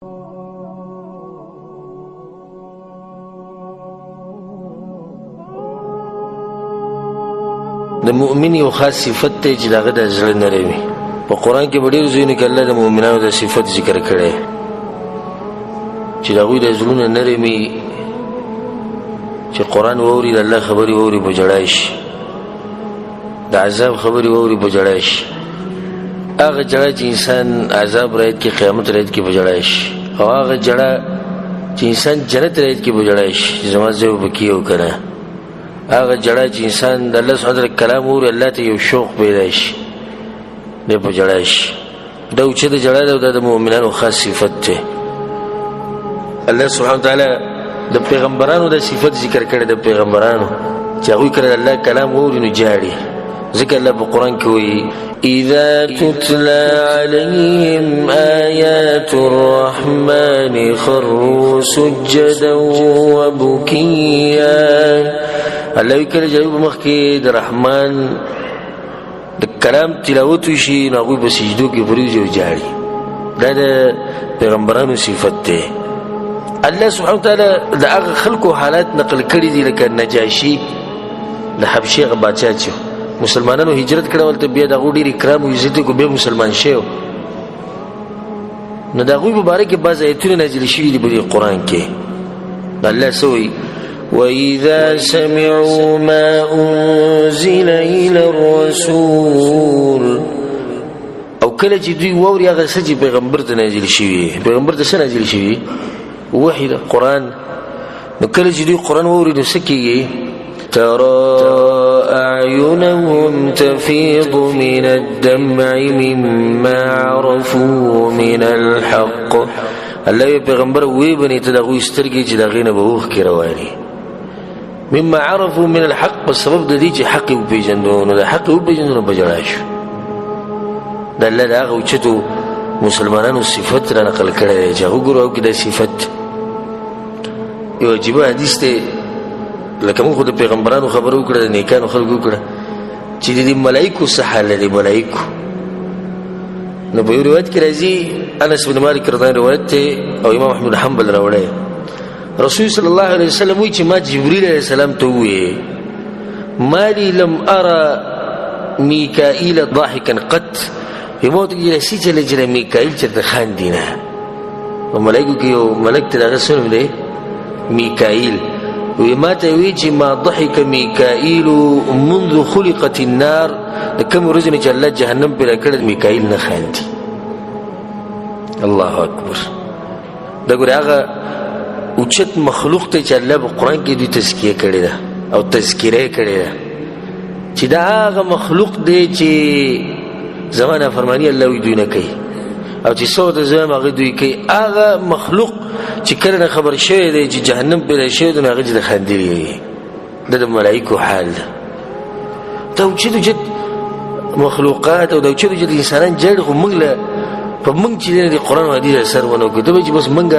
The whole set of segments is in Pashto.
د مؤمن یو خاص صفت دی چې د هغه د زړه نری وي. په قرآن کې په ډېرو ځایونو کې الله د مؤمنانو د صفت ذکر کړی چې د هغوی د زړونه نری وي، چې قرآن واوري، د الله خبرې واوري په ژړا شي، د عذاب خبرې واوري په ژړا شي. هغه ژړا چې انسان عذاب رایت کې، قیامت رایت کې په ژړا شي، او هغه ژړا چې انسان جنت رایت کې په ژړا شي چې زما ځای به پکې او که نه. هغه ژړا چې انسان د الله سبحانه وتعالی کلام اوري، الله ته یو شوق پیدا شي، دی په ژړا شي. دا اوچته ژړا ده او دا د مؤمنانو خاص صفت دی. الله سبحانه وتعالی د پیغمبرانو د صفت ذکر کړی، د پیغمبرانو چې هغوی کله د الله کلام واوري نو ژاړي. ځکه الله په قرآن کې وایي إذا تتلى عليهم آيات الرحمن خروا سجدا وبكيا. الله وایي کله چې هغوی په مخ کې د رحمان د کلام تلاوت وشي نو هغوی په سجدو کې پرېوځي او ژاړي. دا د پیغمبرانو صفت دی. الله سبحانه وتعالی د هغه خلکو حالات نقل کړي دي، لکه نجاشي د حبشې هغه باچا چې مسلمانانو هجرت کړی، هلته بیا د هغو ډېر اکرام او عزت وکړو، بیا مسلمان شوی. نو د هغوی په باره کې بعض ایتونه نازل شوي دي په دې قرآن کې. الله څه وایي؟ وإذا سمعوا ما أنزل إلى الرسول، او کله چې دوی واوري هغه څه چې پیغمبر ته نازل شوي. پیغمبر ته څه نازل شوي؟ وحي ده، قرآن. نو کله چې دوی قرآن واوري نو څه کېږي؟ ترى أعينهم تفيض من الدمع مما عرفوا من الحق. الله یې پیغمبر وی بني ته د هغوی سترګې چې د هغې نه به اوښکې روانې، مما عرفوا من الحق، په سبب د دې چې حق یې وپېژندو. نو د حق یې وپېژندو نو په ژړا شو. د الله د هغه اوچتو مسلمانانو صفت را نقل کړی دی چې هغه ګورو هغو کې دا صفت. یو عجیبه حدیث دی، لکه موږ خو د پیغمبرانو خبره وکړه، د نیکانو خلکو وکړه، چې د دې ملایکو څه حال دی. ملایکو نو په یو روایت کې راځي، انس بن مالک رضی الله روایت دی او امام احمد حنبل راوړی، رسول صلی الله علیه وسلم وایي چې ما جبرئیل علیه السلام ته وویل ما لي لم ارى میکائیل ضاحکا قط. ما ورته وویل څه چلی چې میکائیل چېرته خاندي نه. په ملایکو کې یو ملک ته د هغه څه نوم دی؟ میکائیل. وی ما ته وی چې ما ضحک میکائیل منذ خلقت النار، د کومې ورځې نه چې الله جهنم پیدا کړی میکائیل نه خاندي. الله اکبر. دا ګورې هغه اوچت مخلوق دی چې الله په قرآن کې دوی تزکیه کړې ده او تذکره یې کړې ده چې دا هغه مخلوق دی چې زما نافرماني الله وایي دوی نه کوي، او چې څه ورته زه وایم هغه دوی کوي. هغه مخلوق چې کله نه خبر شوی دی چې جهنم پیدا شوی دی نو هغه چې د خندلي وي. دا د ملایکو حال ده. دا اوچت اوچت مخلوقات او دا اوچت اوچت انسانان جاړي، خو موږ له په موږ چې د قرآن او حدیث اثر ونه کړو، ته به چې بس موږ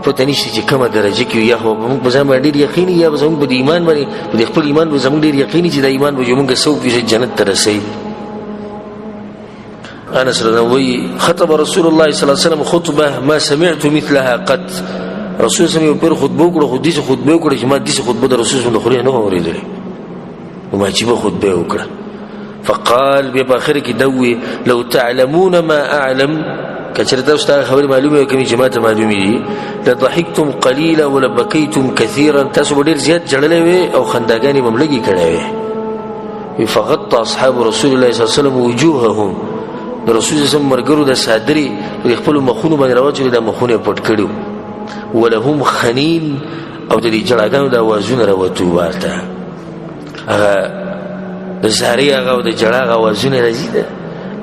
پته نشته چې کومه درجه کې یو، یا خو موږ په ځان باندې ډېر یقیني، یا به زموږ په دې ایمان باندې، په دې خپل ایمان به زموږ ډېر یقیني چې دا ایمان به موږ سو فیصد جنت ته رسوي. انس رضی الله عنه خطب رسول الله صلی الله علیه وسلم خطبه ما سمعت مثلها قط. رسول صلی الله علیه وسلم یو پیر خطبه وکړه، خو داسې خطبه وکړه چې ما داسې خطبه د رسول صلی الله علیه وسلم د خولې نه وه اورېدلې. نو ما عجیبه خطبه وکړه. فقال بیا په آخر کې دا وویل لو تعلمون ما اعلم، که چېرې تاسو ته هغه خبرې معلومې وای کومې چې ما ته معلومې دي، لضحکتم قلیلا ولبکیتم کثیرا، تاسو به ډېر زیات ژړلی وی او خنداګانې به هم لږې کړې وی. فغط اصحاب رسول الله صلی الله علیه وسلم وجوههم، د رسول الله صلی الله علیه وسلم ملګرو د څادرې په خپلو مخونو باندې راواچولې، دا مخونه یې پټ کړي وو. ولهم خنین، او د دې ژړاګانو د اوازونه راوتو ورته، هغه د زارۍ هغه او د ژړا هغه اوازونه راځي، ده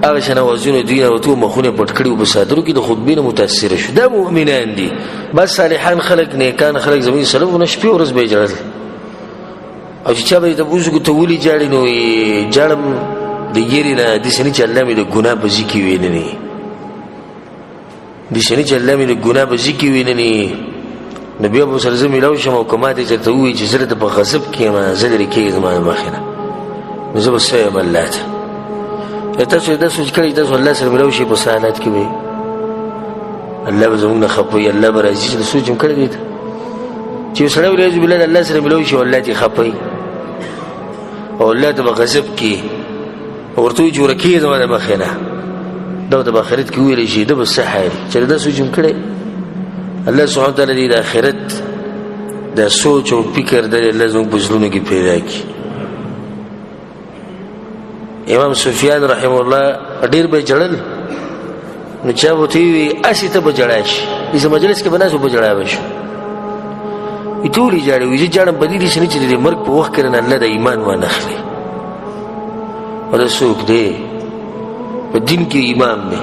هغه شان اوازونه دوی راوتو، مخونه پټ کړي وو په څادرو کې، د خطبې نه متاثره شو. دا مؤمنان دي، بس صالحان خلک، نیکان خلک، زموږ سلفونه شپې ورځ به یې ژړل. او چې چا به یې تپوس وکړو ته ولې ژاړې، نو یې ژاړم د یېرې نه، داسې نه چې الله مې د ګناه په ځای کې ویني، داسې نه چې الله مې د ګناه په ځای کې ویني، نو بیا به سره زه میلاو شم او که ما ته چېرته ووایي چې زه درته په غضب کې یم، زه لرې کېږې زما د مخې نه، نو زه به څه وایم الله ته؟ تاسو دا سوچ کړی چې تاسو الله سره میلاو شئ په څه حالت کې به الله به زموږ نه خفه وي، الله به راضي شي. سوچ هم کړی دی ته چې یو سړی والعیاذ بالله د الله سره ملو شي او الله ترې خفه وي او الله ته به غضب کړي او ورته وایي چې ورکېږه زما د مخې نه، دا ورته په آخرت کې وویلی شي، ده به څه حال وي؟ چې دا سوچ هم کړی. الله سبحانه وتعالی دې د آخرت دا سوچ او فکر د الله زموږ په زړونو کې پیدا کړي. امام سفیان رحمه الله ډېر به ژړل، نو چا به ورته ووایي هسې ته به ژړا شي، داسې مجلس کې به ناست به ژړا به شو، وایي ته ولې ژاړې؟ وایي زه ژاړم په دې داسې نه چې د دې مرګ په وخت کې رانه الله د ایمان وانه خلي. او دا څوک دی؟ په دین کې امام دی،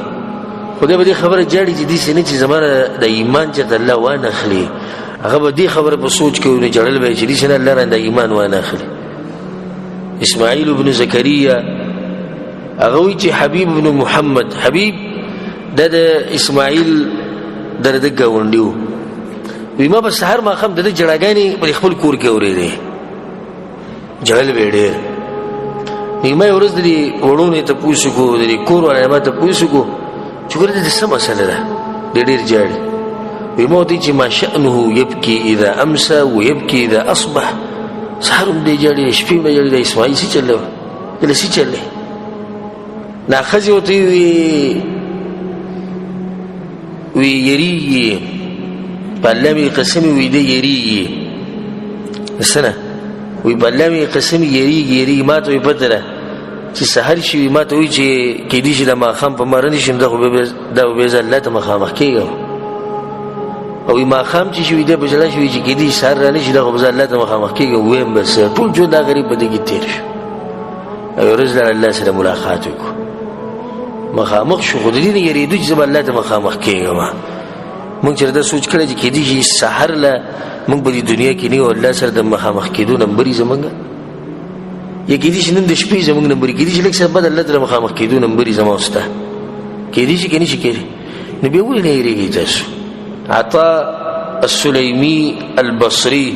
خو دی به دې خبره ژاړي چې داسې نه چې زما د ایمان چېرته الله وانه خلي. هغه به دې خبره په سوچ کې نو ژړل به یې چې داسې نه الله رانه د ایمان وانه خلي. اسماعیل بن زکریا هغه وایي چې حبیب بن محمد، حبیب دا د اسماعیل د ده ګاونډي و، وایي ما به سهار ماښام د ده ژړاګانې په خپل کور کې اورېدې، ژړل به یې ډېر. وایي ما یوه ورځ د دې وړونو یې تپوس وکړو، د دې کور والا یې ما تپوس وکړو چې ګوره د څه مسله ده، دی ډېر ژاړي. وایي ما ورته ویل چې ما شأنه یبکي اذا امسى ویبکي اذا اصبح، سهار هم دی ژاړي، شپې هم دی ژاړي، دا اسماعیل څه چل دی، دله څه چل دی؟ دا ښځې ورته وویل وی یریږي، په الله مې قسم وي دی یریږي، څه نه وي، په الله مې قسم یریږي یریږي. ما ته وایي پته ده چې سهار شي، وي ما ته وایي چې کېدای شي د ماښام په ما رانه شي، دا خو دا به زه الله ته مخامخ کېږم، او وي ماښام چې شي دی په ژړا شي چې کېدای شي سهار رانه شي، دا خو به زه الله ته مخامخ کېږم. ویم بس ټول ژوند دا غریب په دې کې تېر شو. او یوه ورځ لاړ الله سره ملاقات وکړو، مخامخ شو، خو د دې نه یېرېدو چې زه به الله ته مخامخ کېږم. موږ چې دا سوچ کړی چې کېدای شي سهار له موږ په دې دنیا کې نه یو، الله سره د مخامخ کېدو نمبر یې زموږ، یا کېدای شي نن د شپې زموږ نمبر، کېدای شي لږ سبا د الله سره مخامخ کېدو نمبر یې زما او ستا، کېدای شي که نه شي کېدای. نو بیا ولې نه یېرېږئ تاسو؟ عطا السلیمي البصري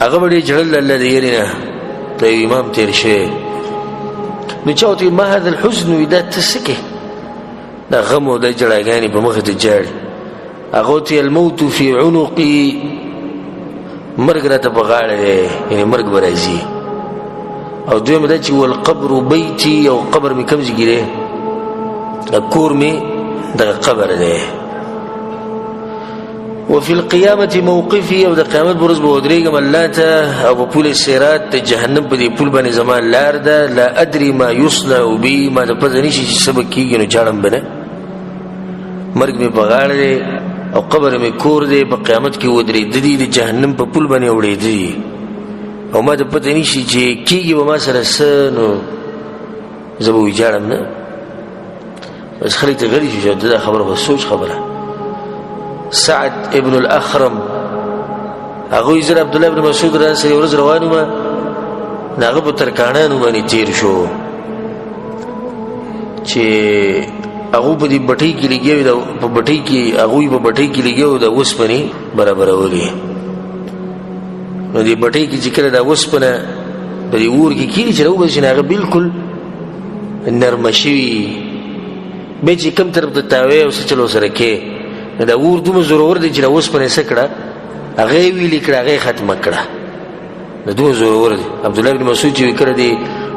هغه به ډېر ژړل د الله د یېرې نه، د یو امام تېر شوی. نو چا ورته ویل ما هذا الحزن، وایي دا ته څه کوې؟ دا غم او دا ژړاګانې په مخه ته ژاړي. هغه ورته ویل الموت فی عنقي، مرګ راته په غاړه دی، یعنې مرګ به راځي. او دویم دا چې والقبر بیتي، او قبر مې کوم ځای کې دی؟ دا کور مې دغه قبر دی. وفي القيامة موقفي، او د قیامت پر ورځ به ودرېږم الله ته، او په پول صراط د جهنم په دې پول باندې زما لار ده. لا ادري ما يصنع بي، ما ته پته نشي چې څه به کېږي، نو ژاړم به نه. مرګ مې په غاړه دی او قبر مې کور دی، په قیامت کې ودرېده دي، د جهنم په پول باندې اوړېده دي، او ما ته پته نشي چې کېږي به ما سره څه، نو زه به ویجاړم نه. بس خلک ته غلي شي، دا خبره خو سوچ خبره. سعد ابن الاخرم هغوی زه عبدالله ابن مسعود را سره ورځ روان وم، د هغه په ترکاڼانو باندې تېر شو چې هغو په دې بټۍ کې لګیا وي، په بټۍ کې هغوی په بټۍ کې لګیا وو د اوسپنې برابرولې. نو دې بټۍ کې چې کله دا اوسپنه په دې اور کې کېږي چې راوباسي، نو هغه بالکل نرمه شوي، بیا چې کوم طرف ته تاوی او څه چل ورسره کې، نو دا اور دومره زورور دی چې دا اوسپنه یې څه کړه، هغه یې ویلي کړه، هغه یې ختمه کړه. نو دومره زورور دی. عبدالله بن مسعود چې کله دې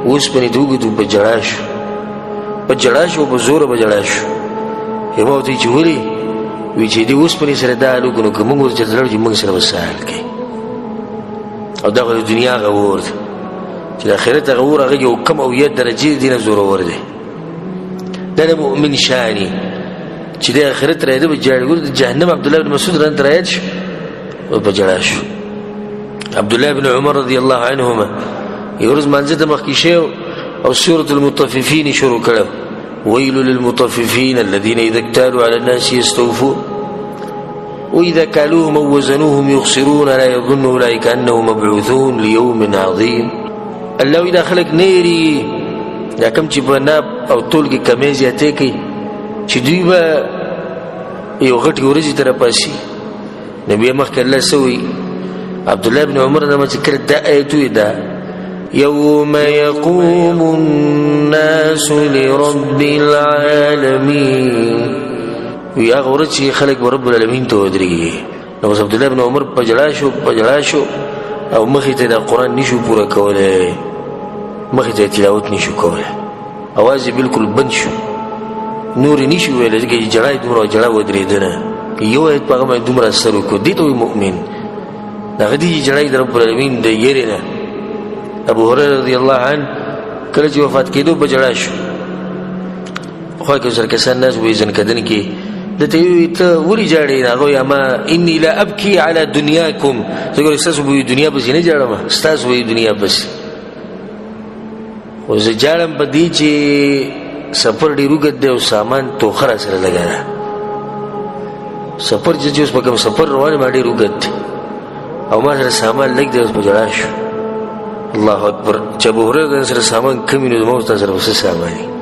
اوسپنې ته وکتو په ژړا شو، په ژړا شو، په زوره په ژړا شو. یوه ورته چې ولې؟ وایي چې دې اوسپنې سره دا حال وکړو، نو که موږ ورته چېرته لاړو چې موږ سره به څه حال کوي. او دا خو د دنیا هغه اور دی چې د آخرت هغه اور هغه یو کم او یو درجې دې نه زورور دی. دا د مؤمن شاني چې د آخرت راځي به جاړي. ګور د جهنم عبد الله بن مسعود رن رايد شو او په جړا شو. عبد الله بن عمر رضی الله عنهما یو ورځ مانځه ته مخکې شو او سورة المطففین شروع کړو. ويل للمطففين الذين إذا اكتالوا على الناس يستوفون وإذا كالوهم أو وزنوهم يخسرون لا يظن أولئك أنهم مبعوثون ليوم عظيم. الله إذا خلق نيري دا کوم چې په ناب او تول کې کمې زیاتې کوي چې دوی به یو غټې ورځې ته راپاسي. نو بیا مخکې الله څه وایي؟ عبدالله بن عمر نه چې کله دا ایت وي، دا يوم يقوم الناس لرب العالمين. وی هغه ورځ چې خلک به رب العالمین ته ودرېږي. نو اوس عبدالله بن عمر په ژړا شو، په ژړا شو، او مخې ته د قرآن نشو پوره کولی، مخې ته تلاوت نشو کولی، اواز یې بالکل بند شو، نور یې نشو ویلی، ځکه چې ژړا یې دومره ژړا ودرېدنه، یو آیت په هغه باندې دومره اثر وکړو. دې ته وایي مؤمن. هغه دي چې ژړا یې د رب العالمین د یرې نه. ابو هریره رضی الله عنه کله چې وفات کېدو په ژړا شو، خوا کې سره کسان ناست وي ځنکدن کې، ده ته یې وویل ته ولې ژاړې؟ هغه وایي اما انی لا ابکي علی دنیاکم، زه ګورې ستاسو به دنیا پسې نه ژاړم، ستاسو به دنیا پسې، خو زه ژاړم په دې چې سفر ډېر اوږد دی او سامان توښه را سره لږه ده. سفر چې اوس په کوم سفر روان یم ډېر اوږد دی او ما سره سامان لږ دی، اوس په ژړا شو. الله اکبر. چې ابو هریره سره سامان کم وي نو زما ستا سره به څه سامان وي؟